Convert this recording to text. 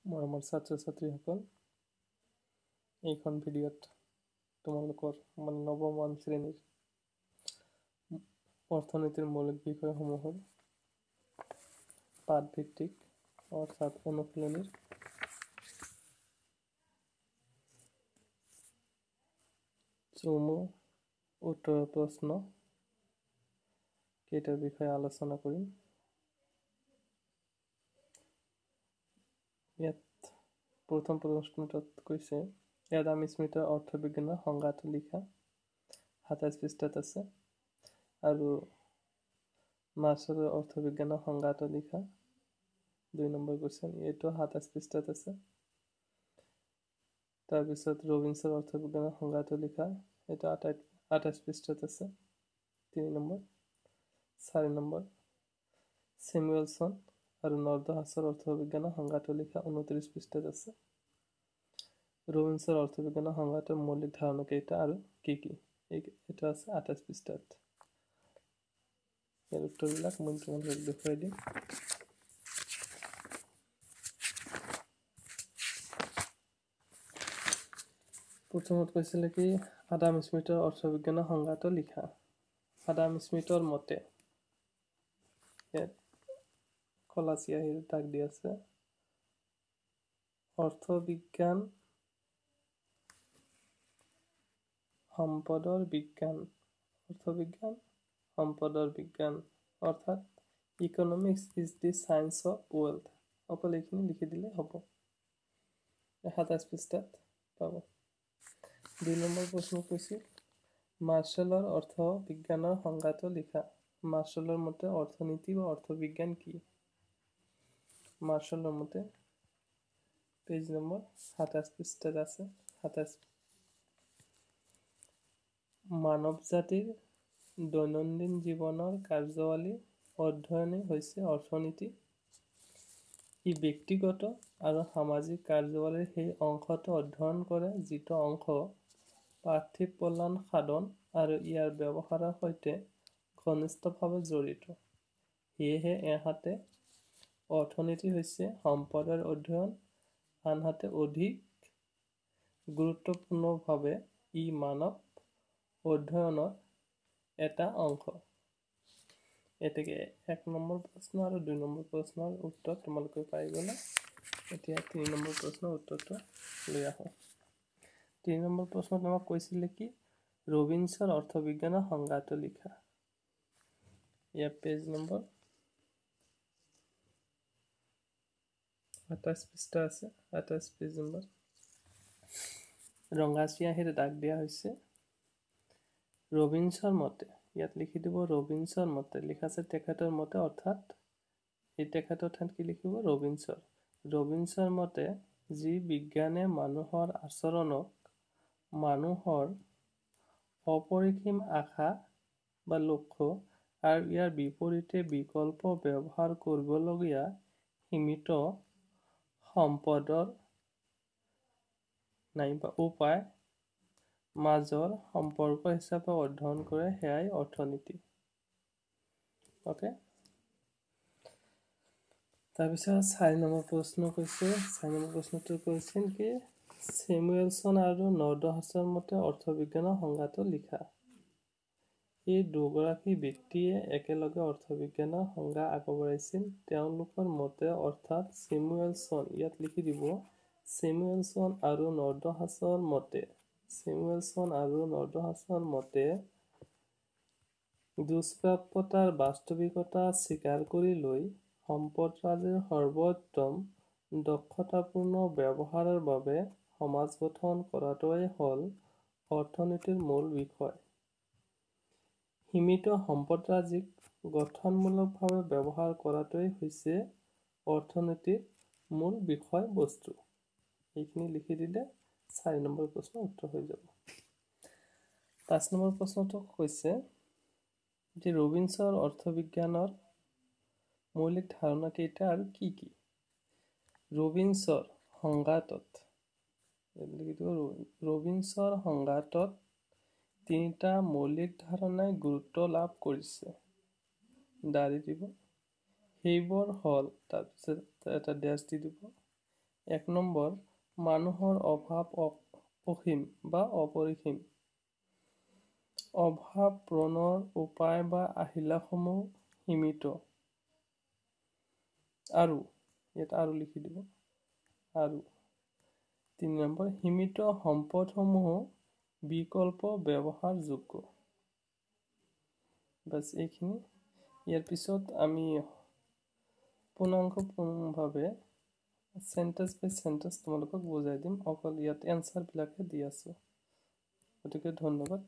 মৰমৰ ছাত্ৰ ছাত্ৰীসকল, এইখন ভিডিঅ'ত তোমালোকৰ মানে নৱম শ্ৰেণীৰ অৰ্থনীতিৰ মৌলিক বিষয়সমূহৰ পাঠভিত্তিক অৰ্থাৎ অনুশীলনীৰ চমু উত্তৰৰ প্ৰশ্ন কেইটাৰ বিষয়ে আলোচনা কৰিম। ইয়াত প্ৰথম প্ৰশ্নটোত কৈছে, এডাম স্মিথৰ অৰ্থবিজ্ঞানৰ সংজ্ঞাটো লিখা, 27 পৃষ্ঠাত আছে। আৰু মাৰ্শ্বেলৰ অৰ্থবিজ্ঞানৰ সংজ্ঞাটো লিখা, 2 নম্বৰ কুৱেশ্যন, এইটো 27 পৃষ্ঠাত আছে। তাৰপিছত ৰবিনছৰ অৰ্থবিজ্ঞানৰ সংজ্ঞাটো লিখা, এইটো 28 পৃষ্ঠাত আছে, 3 নম্বৰ। 4 নম্বৰ চেমুৱেলছন আৰু নৰ্দহাছৰ অৰ্থবিজ্ঞানৰ সংজ্ঞাটো লিখা, 29 পৃষ্ঠাত আছে। ৰবিনছৰ অৰ্থবিজ্ঞানৰ সংজ্ঞাটোৰ মৌলিক ধাৰণা কেইটা আৰু কি কি, এইটো আছে 28 পৃষ্ঠাত। ইয়াৰ উত্তৰবিলাক মই তোমালোকক দেখুৱাই দিম। প্ৰথমত কৈছিলে কি, আডাম স্মিথৰ অৰ্থবিজ্ঞানৰ সংজ্ঞাটো লিখা। আডাম স্মিথৰ মতে, ইয়াত কলা চিয়াহীৰ দাগ দি আছে, অৰ্থবিজ্ঞান সম্পদৰ বিজ্ঞান। অৰ্থবিজ্ঞান সম্পদৰ বিজ্ঞান, অৰ্থাৎ economics is the science of wealth. অকল এইখিনি লিখি দিলে হ'ব, 27 পৃষ্ঠাত পাব। 2 নম্বৰ প্ৰশ্ন কৈছিল, মাৰ্শ্বেলৰ অৰ্থবিজ্ঞানৰ সংজ্ঞাটো লিখা। মাৰ্শ্বেলৰ মতে অৰ্থনীতি বা অৰ্থবিজ্ঞান কি? মাৰ্শ্বেলৰ মতে পেজ নম্বৰ 27 পৃষ্ঠাত আছে, 27। মানৱ জাতিৰ দৈনন্দিন জীৱনৰ কাৰ্যাৱলী অধ্যয়নেই হৈছে অৰ্থনীতি। ই ব্যক্তিগত আৰু সামাজিক কাৰ্যাৱলীৰ সেই অংশটো অধ্যয়ন কৰে যিটো অংশ পাৰ্থিৱ কল্যাণ সাধন আৰু ইয়াৰ ব্যৱহাৰৰ সৈতে ঘনিষ্ঠভাৱে জড়িত। সেয়েহে এহাতে অৰ্থনীতি হৈছে সম্পদৰ অধ্যয়ন, আনহাতে অধিক গুৰুত্বপূৰ্ণভাৱে ই মানৱ অধ্যয়নৰ এটা অংশ। এতেকে 1 নম্বৰ প্ৰশ্ন আৰু 2 নম্বৰ প্ৰশ্নৰ উত্তৰ তোমালোকে পাই গ'লা। এতিয়া 3 নম্বৰ প্ৰশ্নৰ উত্তৰটো লৈ আহোঁ। 3 নম্বৰ প্ৰশ্নত আমাক কৈছিলে কি, ৰবিনছৰ অৰ্থবিজ্ঞানৰ সংজ্ঞাটো লিখা। ইয়াৰ পেজ নম্বৰ 28 পৃষ্ঠা আছে, 28 পেজ নম্বৰ। ৰঙা চিয়াহীৰে দাগ দিয়া হৈছে। ৰবিনছৰ মতে, ইয়াত লিখি দিব ৰবিনছৰ মতে, লিখা আছে তেখেতৰ মতে, অৰ্থাৎ এই তেখেতৰ ঠাইত কি লিখিব, ৰবিনছৰ। ৰবিনছৰ মতে যি বিজ্ঞানে মানুহৰ আচৰণক মানুহৰ অপৰিসীম আশা বা লক্ষ্য আৰু ইয়াৰ বিপৰীতে বিকল্প ব্যৱহাৰ কৰিবলগীয়া সীমিত সম্পদৰ নাইবা উপায় মাজৰ সম্পৰ্ক হিচাপে অধ্যয়ন কৰে, সেয়াই অৰ্থনীতি। অ'কে, তাৰপিছত 4 নম্বৰ প্ৰশ্ন কৈছে, 4 নম্বৰ প্ৰশ্নটো কৈছিল কি, চেমুৱেলছন আৰু নৰ্দহাছৰ মতে অৰ্থবিজ্ঞানৰ সংজ্ঞাটো লিখা। এই দুগৰাকী ব্যক্তিয়ে একেলগে অৰ্থবিজ্ঞানৰ সংজ্ঞা আগবঢ়াইছিল। তেওঁলোকৰ মতে, অৰ্থাৎ চেমুৱেলছন, ইয়াত লিখি দিব চেমুৱেলছন আৰু নৰ্দহাছৰ মতে, চেমুৱেলছন আৰু নৰ্দহাছৰ মতে দুষ্প্ৰাপ্যতাৰ বাস্তৱিকতা স্বীকাৰ কৰি লৈ সম্পদৰাজিৰ সৰ্বোত্তম দক্ষতাপূৰ্ণ ব্যৱহাৰৰ বাবে সমাজ গঠন কৰাটোৱেই হ'ল অৰ্থনীতিৰ মূল বিষয়। সীমিত সম্পদৰাজিক গঠনমূলকভাৱে ব্যৱহাৰ কৰাটোৱেই হৈছে অৰ্থনীতিৰ মূল বিষয়বস্তু। এইখিনি লিখি দিলে 4 নম্বৰ প্ৰশ্নৰ উত্তৰ হৈ যাব। 5 নম্বৰ প্ৰশ্নটো কৈছে যে ৰবিনছৰ অৰ্থবিজ্ঞানৰ মৌলিক ধাৰণা কেইটা আৰু কি কি। ৰবিনছৰ সংজ্ঞাটোত ৰবিনছৰ সংজ্ঞাটোত 3টা মৌলিক ধাৰণাই গুৰুত্ব লাভ কৰিছে। দাড়ি দিব, সেইবোৰ হ'ল, তাৰপিছত এটা ডেছ দি দিব, 1 নম্বৰ, মানুহৰ অভাৱ অসীম বা অপৰিসীম। অভাৱ পূৰণৰ উপায় বা আহিলাসমূহ সীমিত। আৰু ইয়াত আৰু লিখি দিব। আৰু 3 নম্বৰ, সীমিত সম্পদসমূহো বিকল্প ব্যৱহাৰযোগ্য। বাছ, এইখিনি। ইয়াৰ পিছত আমি পূৰ্ণাংগভাৱে চেণ্টেঞ্চ বাই চেণ্টেঞ্চ তোমালোকক বুজাই দিম। অকল ইয়াত এনচাৰবিলাকহে দি আছোঁ। গতিকে ধন্যবাদ।